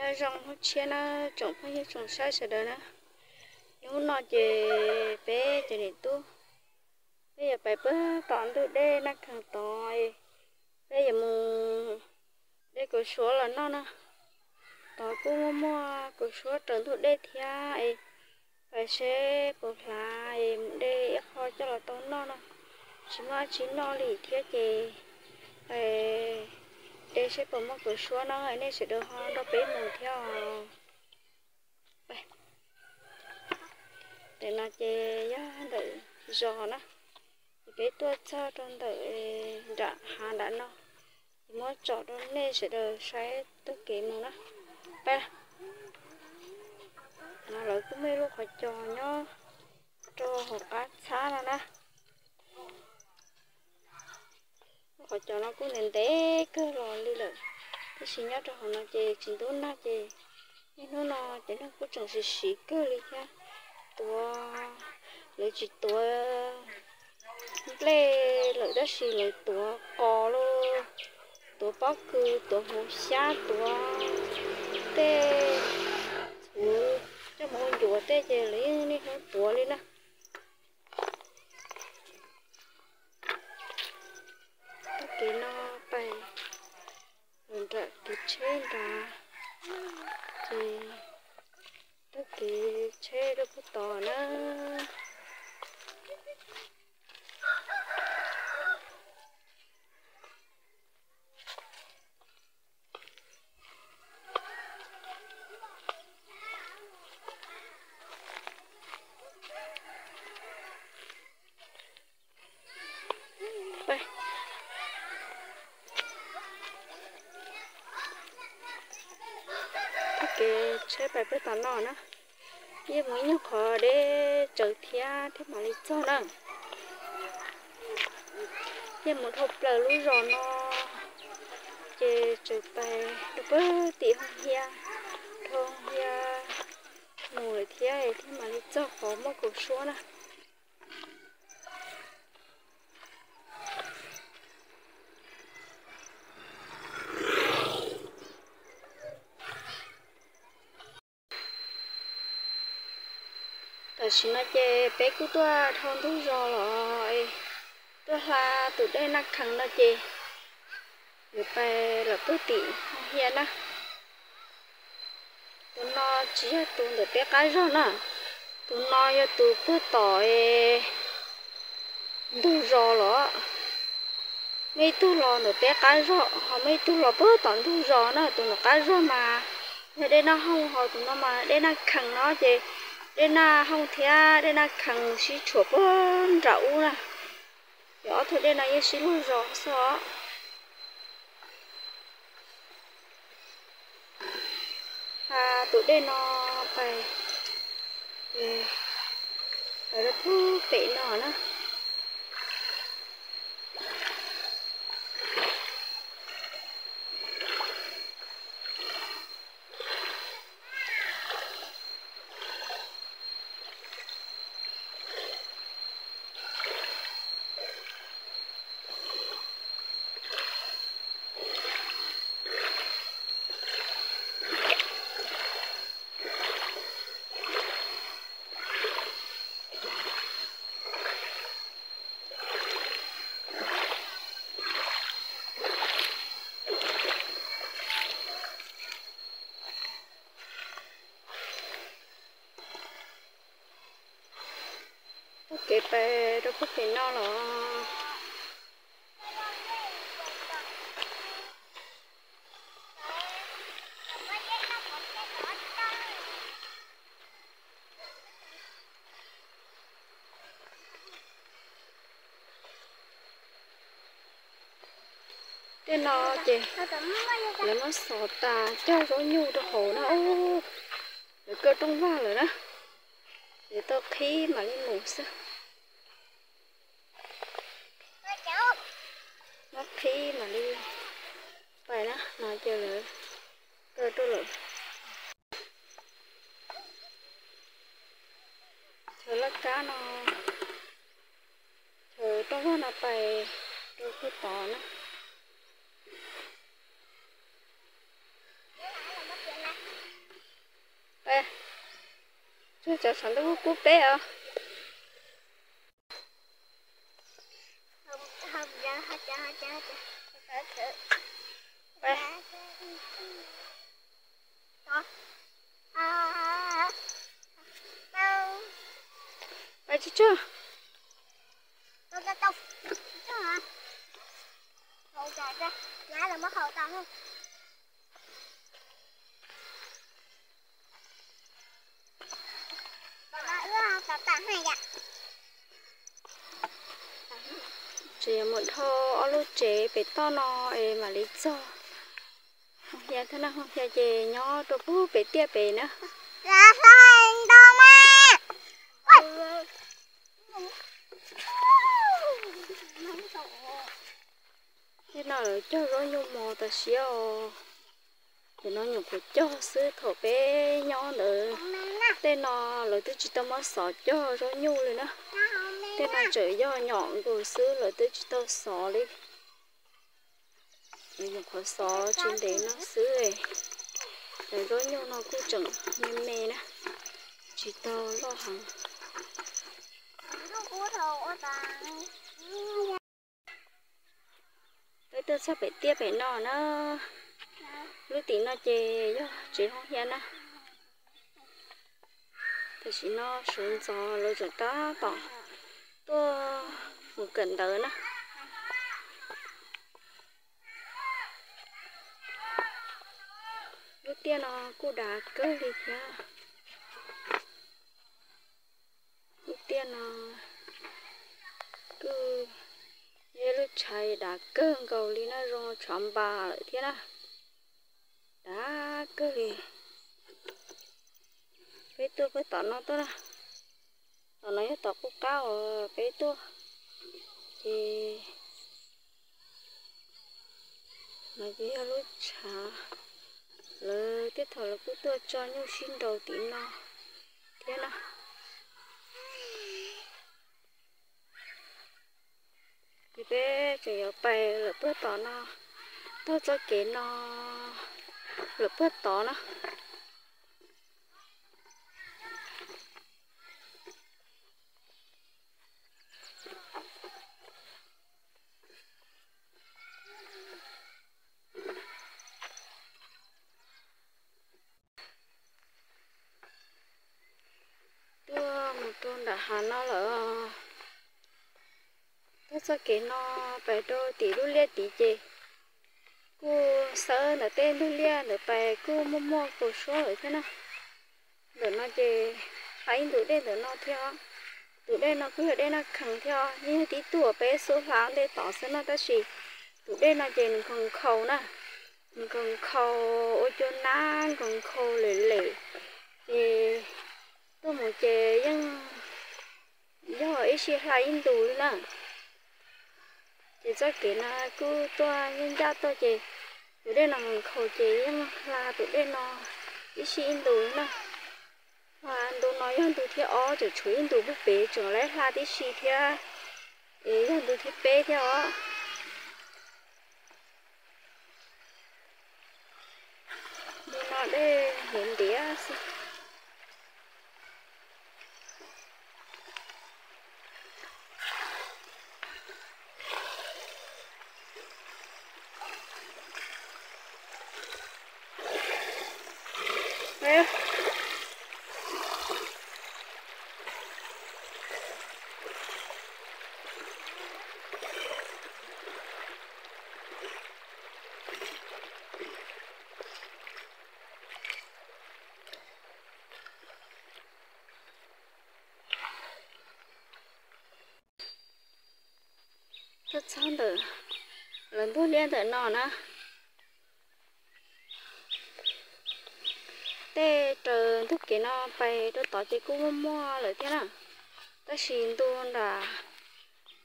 Nyob zoo hnub tshiab na tsoom phooj ywg tsoom saib sawv daws na. Hnub no ces peb cov niam tub peb yuav pais puag tom ntug dej Naj Khees tod, peb yuav mus de kua suab los noj na. Tod kuj muaj muaj kua suab raws ntug dej thiab es, pais seb puas hlav es mus de ib qho coj los tau noj no. Tsis muaj dab tsi noj li thiab ces pais de seb puas muaj kua suab no, nej sawv daws ho nrog peb mus thiab os. Ntawm no ces yog ntawm zos na, ces peb tuaj txog rau ntawm nram hav nram no, ces muab tsom rau nej sawv daws saib taug kev mus na. Peb, no lawv kuj muaj ib lub qhov cos nyob rau hauv qab txhab no na. Lub qhov cos no kuj ntev ntev kawg los li lawm, tab sis nyob rau hauv no ces tsis ntub nag ces niaj hnub no ces nag kuj tseem siv siv kawg li thiab. Tuav, lawv tsis tuav nplej lawm tab sis lawv tuav qos los, tuav pob kws, tuav hmoov xyab, tuav tej txhuv coj mus ua ncuav tej ces lawv yeej niaj hnub tuav li na. Taug kev no pais nram kev tsheb nrad, ces taug kev tsheb rau puag tod na. Taug kev tsheb pais puag tom no na, yeej mus ib nyuag qhov deb tsawv thiab thiab mam li txog na. Yeej mus dhau plaws lub zos no ces tseem pais rau puag tim Hooj Hia, dhau Hooj Hia mus lawm thiab thiab mam li txog qhov muaj kua suab na. Tam sim no ces peb kuj tuaj dhau ntug zos los, tuaj hla tus dej Naj Khees no ces yuav pais lawm puag tim Hooj Hia na. Tus no tsis yog tus ntawm peb qab zog na, tus no yog tus puag tom ntug zos los. Muaj ib tug los ntawm peb qab zog, ho muaj ib tug los puag tom ntug zos na. Tus ntawm qab zog mas yog dej Naj Hooj, ho tus no mas dej Naj Khees no ces dej Naj Hooj thiab dej Naj Khees sib tshuam puag nram ub na. Ces ob tug dej no yeej sib luag zos xwb os. Hla tus dej no pais, pais rau puag pem no na. Taug kev pais rau puag pem no los. Tej no ces lawv muab xov tas cog zaub nyuj rau hauv na. Lawv kaw rooj vag lawm na, ces tau qhib mam li mus xwb. Muab qhib mam li pais na, no ces lawv kaw rau lawm. Chaw laj kab no, chaw rooj vag no pais rau puag tod na. Cov saum ntuj kub kub peb os. Pais tsuag tsuag. Tseem yuav mus dhau ob lub tsev pem toj no es mam li txog. Hoo Xya thiab na, Hoo Xya ces nyob rau pug pem tiaj pem na. Tej no lawv cog zaub nyuj mos tas siab os. Cov no nyuam qhuav cog xwb, thaum peb nyob ntawd tej no lawv twb tsis tau muab xov cog zaub nyuj li na. Tej no tseem yog nyom nkaus xwb, lawv twb tsis tau xov li. Lawv nyuam qhuav xov tsis ntev no xwb. Cov zaub nyuj no kuj tseem me me na, tsis tau loj heev. Peb tuaj txog pem tiaj pem no na, lub tim no ces yog tsev Hoo Xya na. Tam sim no sawv ntxov lawv tseem tab tom tuaj mus kawm ntawv na. Lub tiaj no kuj dav kawg li thiab. Lub tiaj no kuj yog lub tshav dav kawg nkaus li na, zoo tshav npas lawm thiab na. Dav kawg li. Peb tuaj pem tom no tuaj na. Tom no yog tom qub qab uas peb tuaj. Ces no ces yog lub tshav, lawv tej thaum lawv kuj tuaj tso nyuj sib nraus tim no thiab na. Ces peb tseem yuav pais lawm puag tom no, taug txoj kev no lawm puag tod na. Tuaj mus rau nram hav no lawm. Taug txoj kev no pais rau tim lub liaj tid ces kuj xawb ntawm tej ntug liaj ntawd pais kuj muaj muaj kaus suab lawm thiab na. Ntawm no ces hla ib ntus dej ntawm no thiab. Tus dej no kuj yog dej Naj Khees thiab, yeej yog tib tug uas peb xub hla ntej tod xwb no, tab sis tus dej no ces nws nkhaus nkhaus na, nws nkhaus nkhaus ua cua nab nkhaus nkhaus lem lem, ces tuaj mus ces yeej yog ib sij hla ib ntus li na. Ces txoj kev no kuj tuaj yeej ncaj tuaj ces tus dej no nkhaus ces yeej hla tus dej no ib sij ib ntus li na. Ntu no yog ntu thib ob, tseem tshuav ib ntus puag pem tseem laib hla tib si thiab, es yog ntu thib peb thiab os. Ntu no dej ntiav ntiav xwb. Tuaj txog ntawm lawv ntug liaj ntawm no na. Tej raws ntug kev no pais rau tod ces kuj muaj muaj lawm thiab na, tab sis ntu nram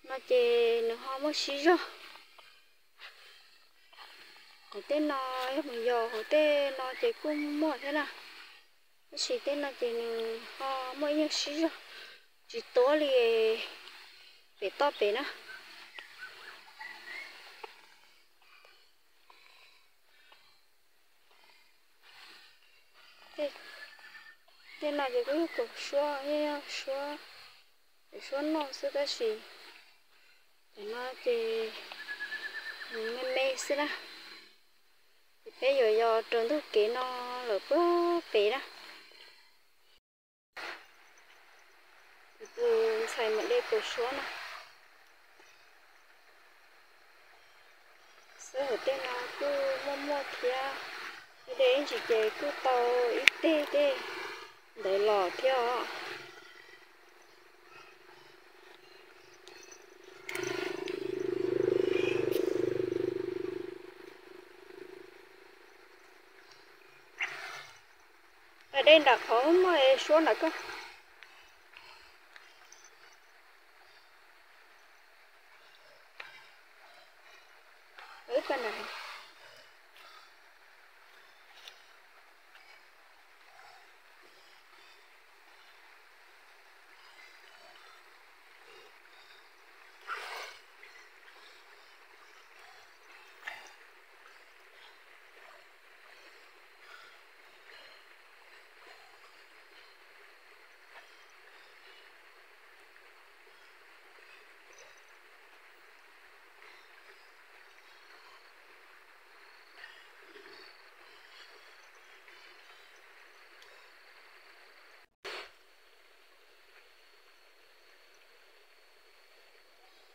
no ces nws ho muaj sib zog. Hauv tej no yog mus yos hauv tej no ces kuj muaj thiab na, tab sis tej no ces nws ho muaj ib nyuag sib zog, tsis tuab li pem toj pem na. Tej no ces kuj yog kaum suab, yog suab, suab noj xwb tab sis cov no ces me me xwb na. Ces peb yuav yos raws ntug kev no lawm puag pem na. Tus ntxhais mus de kaum suab na. Xawb hauv tej no kuj muaj muaj thiab, de ib ntsis ces kuj tau ib teg tej ntawd los thiab os. De nram qhov muaj suab nram koj.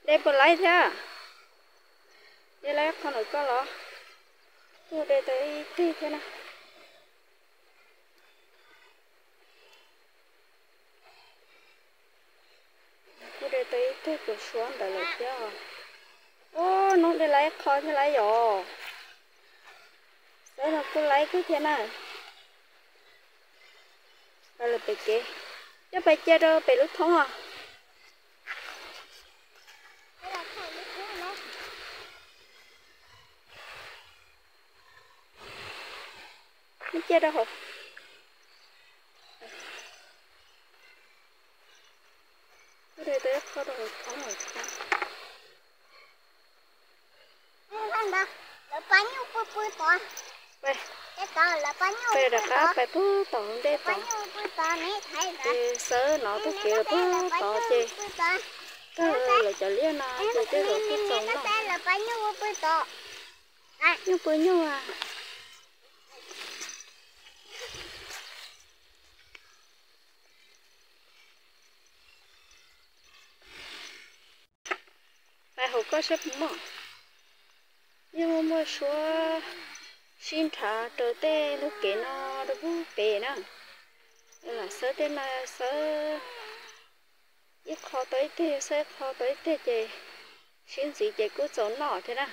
De puas laib thiab? De laib qhov ntawm koj los? Kuj de tau ib teg thiab na. Kuj de tau ib teg kaum suab ntawd lawm thiab. Ub, hnub de laib qho thiab laib yom. Xawb no kuj laib kawg thiab na. Pais lawm pem kev, coj pais cia rau pem lub thoob os. Cia rau hauv. Kuj de tau ib qho rau hauv thoob lawm thiab. Peb rov qab pais puag tom ntej tod. Ces xawb no tag kev los puag tod ces kawg lawv cov liaj no ces tej zaum kuj txaus noj. Nyuj puas nyuj a. Pais hauv koj saib puas muaj. Yeej muaj muaj suab sib nrhav rau tej ntug kev no rau puag pem na. Lam xawb tej no, xawb ib qho tau ib teg, xawb ib qho tau ib teg ces sib ntxiv ces kuj txaus noj thiab na.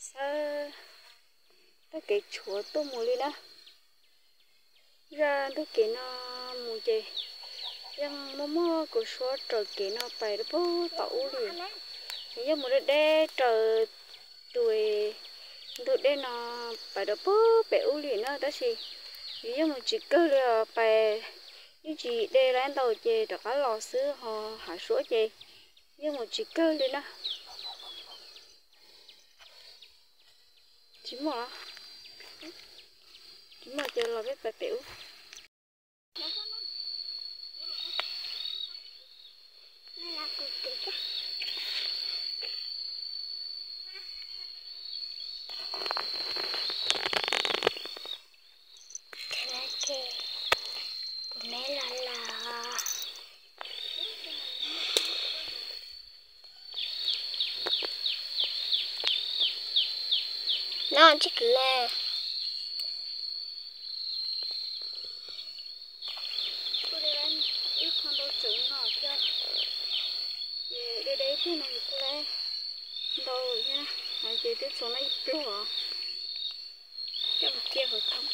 Xawb tag kev tshuav tuaj mus li na. Zaj ntug kev no mus ces yeej muaj muaj kuv suab raws kev no pais rau puag tom ub li. Nws yeej mus deb deb raws tus ntug dej no pais rau puag pem ub li na, tab sis nws yeej mus tsis kawg li os, pais ib ntsis de lawm ntau ces rov qab los xwb, ho hav suab ces yeej mus tsis kawg li na. Tsis muaj, tsis muaj ces los peb pais pem ub. Kuv me los los. No tsis kwv. Kuj de ib qho ntau tsawv no thiab. Ces de de ib tug no kuj laib ntau thiab, ces twb txaus noj ib pluag. Coj mus cia hauv thoob.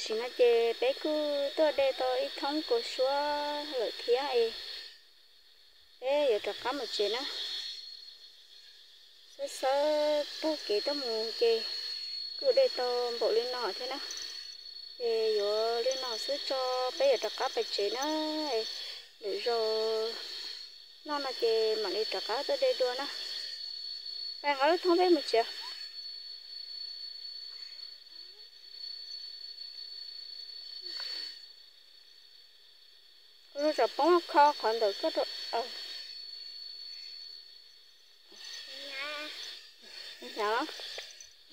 Tam sim no ces peb kuj tuaj de tau ib thoob kua suab lawm thiab es peb yuav rov qab mus tsev na. Xawb xawb taug kev tuaj mus ces kuj de tau npaum li no thiab na. Ces yuav li no xwb tso, peb yuav rov qab pais tsev na. Lwm zaus noj no ces mam li rov qab tuaj de dua na. Pais nqa lub thoob peb mus tsev. Kuv tsom poob kho qhov ntawm koj. Hnyav,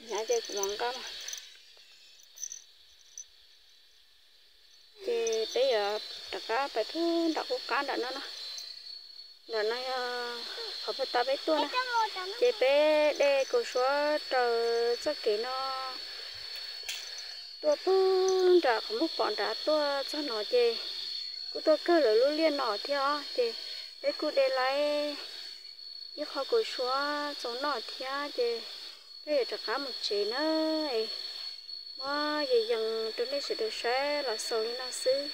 hnyav ces kuv mam nqa. Ces peb yuav rov qab pais pub nram qub qab nram no na. Nram no yog qhov puag ta peb tuaj na. Ces peb de kua suab raws txoj kev no tuaj pug nram qhov muag pom nrad tuaj txog no ces kuj tuaj kawg lawv lub liaj no thiab os. Ces peb kuj de laib ib qho kua suab txaus noj thiab ces peb yuav rov qab mus tsev na. Muab yees yees rau nej sawv daws saib los xaus li no xwb.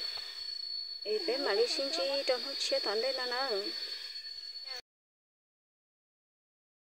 Es peb mam li sib ntsib rau hnub tshiab tom ntej no na.